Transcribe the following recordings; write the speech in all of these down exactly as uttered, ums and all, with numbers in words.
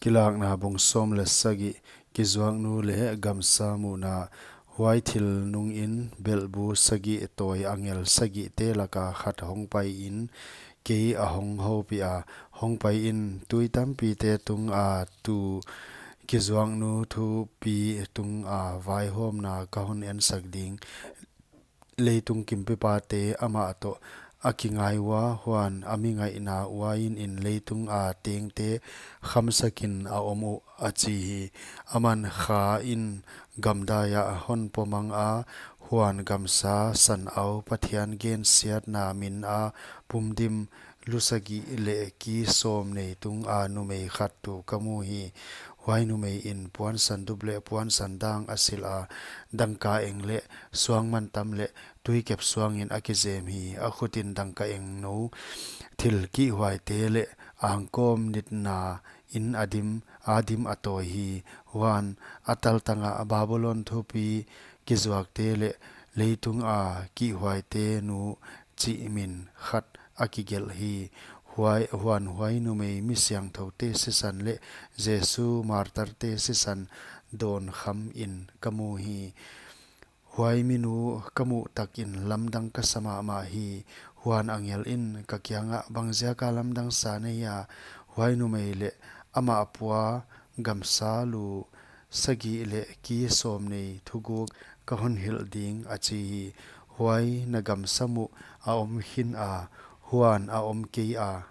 Kilakna bung sawm leh sagih. Kizuaknu leh gamsa muhna. Huai thil nungin belhbu sagih tawi angel sagihte laka khat hongpaiin kei a hong houpiha, hongpaiin, tui tampite tunga tu kizuaknu thupi tunga vaihawmna ka hon ensak ding. Leitung kumpipate amah toh a kingai ua, huan a mi ngaihna uain in leitunga tengte khamsakin a om uh, a chi hi. Aman khain gamdaiah hon pawmanga, huan gamsa san au Pathian gensiatna mina pumdim lu sagih leh ki sawm nei tunga numei khat tu ka mu hi. Huai numeiin puansan dup leh puansan dang a silha, dangka eng leh suang mantam leh tuikep suangin a kizem hi. A khutin dangka engnou thil kihhuaite leh angkawm nitna in a dim, a dim a tawi hi. Huan a taltanga Babulon thupi kizuakte leh leitunga kihhuaite nu chih min khat a kigelh hi. Huai, huan huai numei mi siangthoute sisan leh Jesu martarte sisan dawn khamin ka mu hi. Huai minu ka muh takin lamdang ka sa mahmah hi. Huan angelin ka kiangah, bangziaka lamdang sa na hia? Huai numei leh amah pua gamsa lu sagih leh ki sawm nei thuguk ka hon hilh ding, a chi hi. Huai na gamsa muh a om khina, huan a om keia,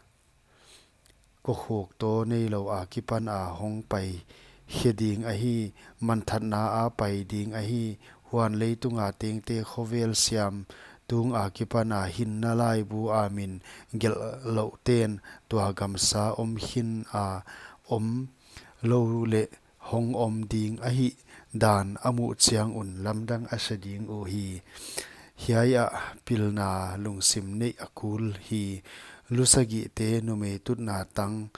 kokhuk taw neilou akipana hongpai khe ding ahi, manthatna a pai ding ahi. Huan leitunga tengte khovel siam tung akipana hinna laibu a min gelh louhten tua gamsa om khina om lou leh hong om ding ahihdan a muh chiang un lamdang a sa ding uhi. Hiai ah pilna lungsim neih a kul hi. Lu sagihte numei tutna tang,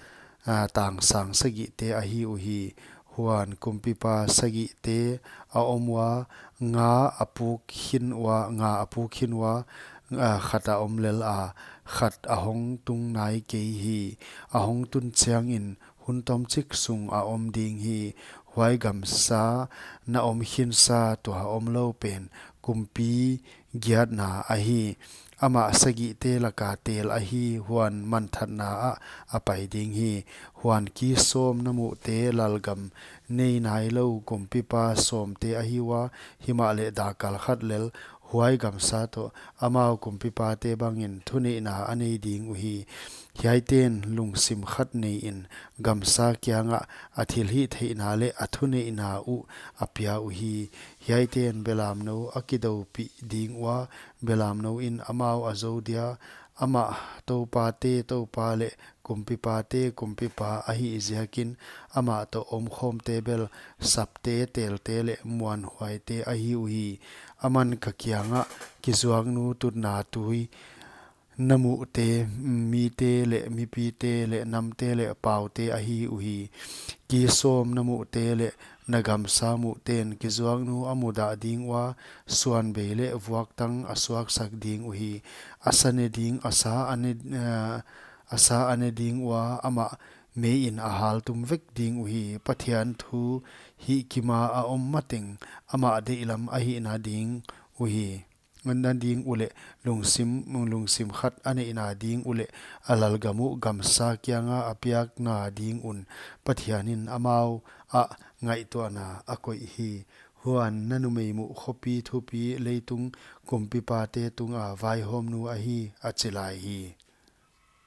a, tang sang sagihte ahi uhi. Huan kumpipa sagihte a om ua, nga a puk khin ua, nga a puk khin ua, a, khat a om lel a, khat a hong tung nai kei hi. A hong tun chiangin hun tomchik sung a om ding hi. Huai gamsa na om khinsa tua om lou pen kumpi giatna ahi. Amah sagihte laka tel ahi, huan manthatna ah a pai ding hi. Huan ki sawm na muhte lalgam nei nailou kumpipa sawmte ahi ua, himahleh dakkal khat lel huai gamsa toh amau kumpipate bangin thuneihna a nei ding uhi. Hiaiten lungsim khat neiin gamsa kiangah a thilhihtheihna leh a thuneihna uh a pia uhi. Hiaiten belamnou a kidoupih ding ua, belamnou in amau a zou dia, amah toupate Toupa leh kumpipate Kumpipa ahih ziakin, amah toh omkhawmte bel sapte, telte leh muanhuaite ahi uhi. Aman ka kiangah, kizuaknu tutna tui na muhte, mite leh mipite leh namte leh paute ahi uhi. Ki sawm na muhte leh na gamsa muhten kizuaknu a mudah ding ua, suanbei leh vuaktang a suaksak ding uhi. A sa ne ding, a sa a ne, eh, a sa a ne ding ua, amah meiin a haltum vek ding uhi. Pathian thu hihkima a om mateng, amah deihlam a hihna ding uhi. Na ding uleh lungsim, lungsim khat a neihna ding uleh a lalgam uh gamsa kianga a piakna ding un Pathianin amau ah ngaihtuahna a koih hi. Huan na numei muh khopi thupi leitung kumpipate tunga vaihawmnu ahi, a chi lai hi.